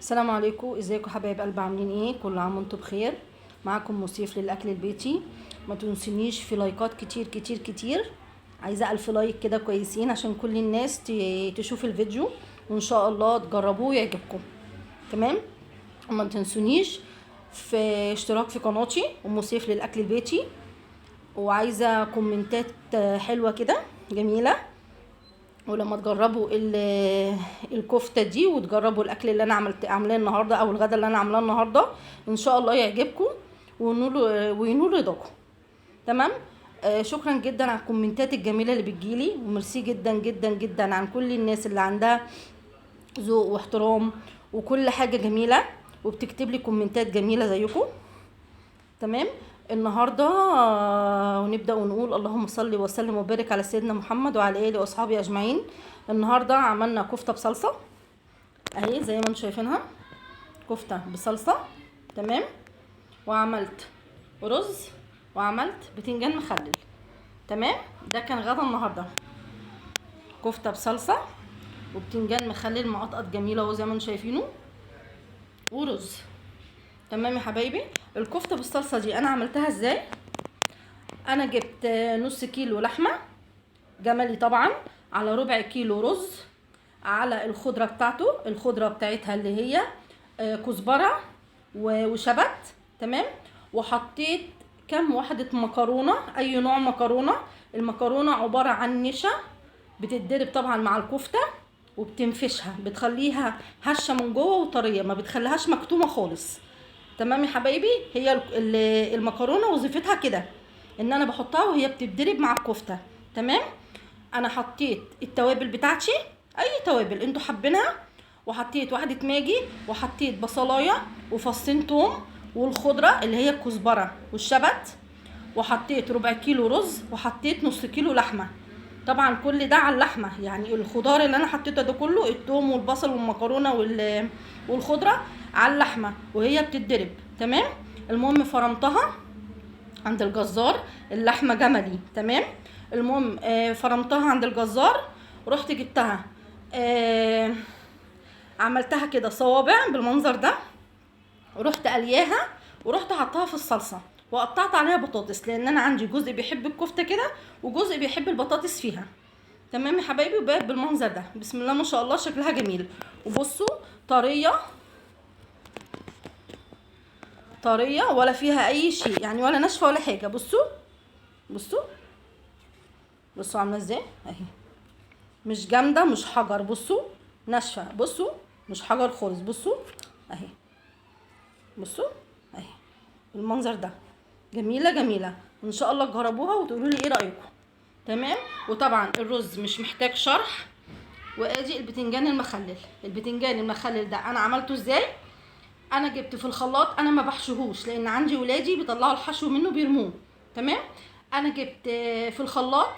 السلام عليكم، ازيكم حبايب قلب؟ عاملين ايه؟ كل عام وانتم بخير. معاكم مصيف للاكل البيتي. ما تنسونيش في لايكات كتير كتير كتير، عايزه 1000 like كده كويسين عشان كل الناس تشوف الفيديو وان شاء الله تجربوه ويعجبكم. تمام؟ وما تنسونيش في اشتراك في قناتي ام سيف للاكل البيتي، وعايزه كومنتات حلوة كده جميلة. ولما تجربوا الكفتة دي وتجربوا الاكل اللي انا عاملاه النهارده او الغدا اللي انا عاملاه النهارده، ان شاء الله يعجبكم وينول رضاكم. تمام؟ شكرا جدا على الكومنتات الجميلة اللي بتجيلي، وميرسي جدا جدا جدا عن كل الناس اللي عندها ذوق واحترام وكل حاجة جميلة وبتكتب لي كومنتات جميلة زيكم. تمام؟ النهارده ونبدا ونقول اللهم صل وسلم وبارك على سيدنا محمد وعلى اله واصحابه اجمعين. النهارده عملنا كفته بصلصه اهي زي ما انتم شايفينها، كفته بصلصه. تمام؟ وعملت رز وعملت بتنجان مخلل. تمام؟ ده كان غدا النهارده، كفته بصلصه وبتنجان مخلل مقطقط جميلة اهو زي ما انتم شايفينه، ورز. تمام يا حبايبي؟ الكفتة بالصلصه دي انا عملتها ازاي؟ انا جبت نص كيلو لحمه جملي طبعا، على ربع كيلو رز، على الخضرة بتاعته، الخضرة بتاعتها اللي هي كزبره وشبت. تمام؟ وحطيت كام واحدة مكرونه، اي نوع مكرونه. المكرونه عبارة عن نشا بتتضرب طبعا مع الكفتة وبتنفشها، بتخليها هشه من جوه وطريه، ما بتخليهاش مكتومة خالص. تمام يا حبايبي؟ هي المكرونه وظيفتها كده، ان انا بحطها وهي بتتضرب مع الكفتة. تمام؟ انا حطيت التوابل بتاعتي، اي توابل انتوا حابينها، وحطيت واحدة ماجي، وحطيت بصلايه وفصين توم، والخضره اللي هي الكزبره والشبت، وحطيت ربع كيلو رز، وحطيت نص كيلو لحمه. طبعا كل ده على اللحمة، يعني الخضار اللي انا حطيته ده كله، التوم والبصل والمكرونه والخضره على اللحمة وهي بتتضرب. تمام؟ المهم فرمتها عند الجزار، اللحمة جملي. تمام؟ المهم فرمتها عند الجزار، رحت جبتها، عملتها كده صوابع بالمنظر ده، ورحت قلياها ورحت حطها في الصلصه، وقطعت عليها بطاطس، لان انا عندي جزء بيحب الكفتة كده وجزء بيحب البطاطس فيها. تمام يا حبايبي؟ وبقت بالمنظر ده، بسم الله ما شاء الله شكلها جميل. وبصوا طرية طرية ولا فيها اي شيء، يعني ولا ناشفة ولا حاجة. بصوا بصوا بصوا عامله ازاي اهي، مش جامدة مش حجر، بصوا ناشفة، بصوا مش حجر خالص، بصوا اهي، بصوا اهي المنظر ده، جميلة جميلة. ان شاء الله تجربوها وتقولوا لي ايه رايكم. تمام؟ وطبعا الرز مش محتاج شرح. وادي البتنجان المخلل. البتنجان المخلل ده انا عملته ازاي؟ انا جبت في الخلاط، انا ما بحشوهوش لان عندي ولادي بيطلعوا الحشو منه بيرموه. تمام؟ انا جبت في الخلاط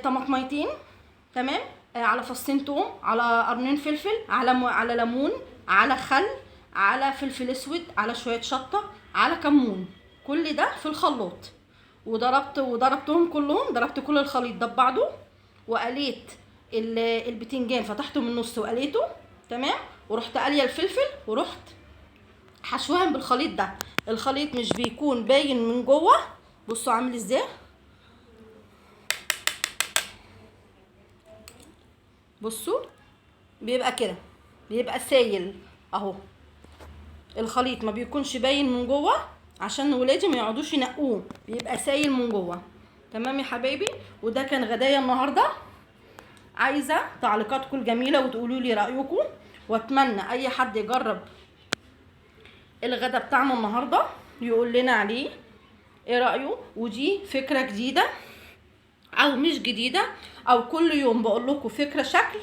طماطميتين، تمام، على فصين توم، على قرنين فلفل، على ليمون، على خل، على فلفل اسود، على شوية شطه، على كمون، كل ده في الخلاط. وضربتهم كلهم، ضربت كل الخليط ده ببعضه، وقليت البتنجان، فتحته من النص وقليته. تمام؟ ورحت قاليه الفلفل، ورحت حشوهم بالخليط ده. الخليط مش بيكون باين من جوه، بصوا عامل ازاي، بصوا بيبقى كده، بيبقى سايل اهو. الخليط ما بيكونش باين من جوه عشان ولادي ما يقعدوش ينقوه، بيبقى سايل من جوه. تمام يا حبايبي؟ وده كان غدايا النهارده. عايزه تعليقاتكم الجميلة وتقولوا لي رايكم، واتمنى اي حد يجرب الغدا بتاعنا النهارده يقول لنا عليه ايه رايه. ودي فكرة جديدة او مش جديدة، او كل يوم بقول لكم فكرة شكل،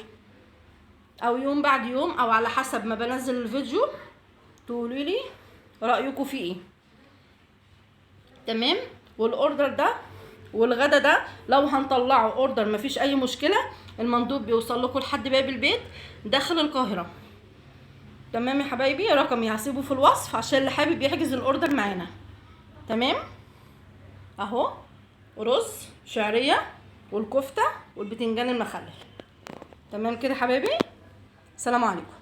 او يوم بعد يوم، او على حسب ما بنزل الفيديو تقولوا لي رايكم فيه ايه. تمام؟ وال order ده والغدا ده لو هنطلعه order مفيش اي مشكلة، المندوب بيوصل لكم لحد باب البيت داخل القاهرة. تمام يا حبايبي؟ رقمي هسيبه في الوصف عشان اللي حابب يحجز ال order معانا. تمام؟ اهو رز شعرية والكفته والبتنجان المخلل. تمام كده يا حبايبي؟ سلام عليكم.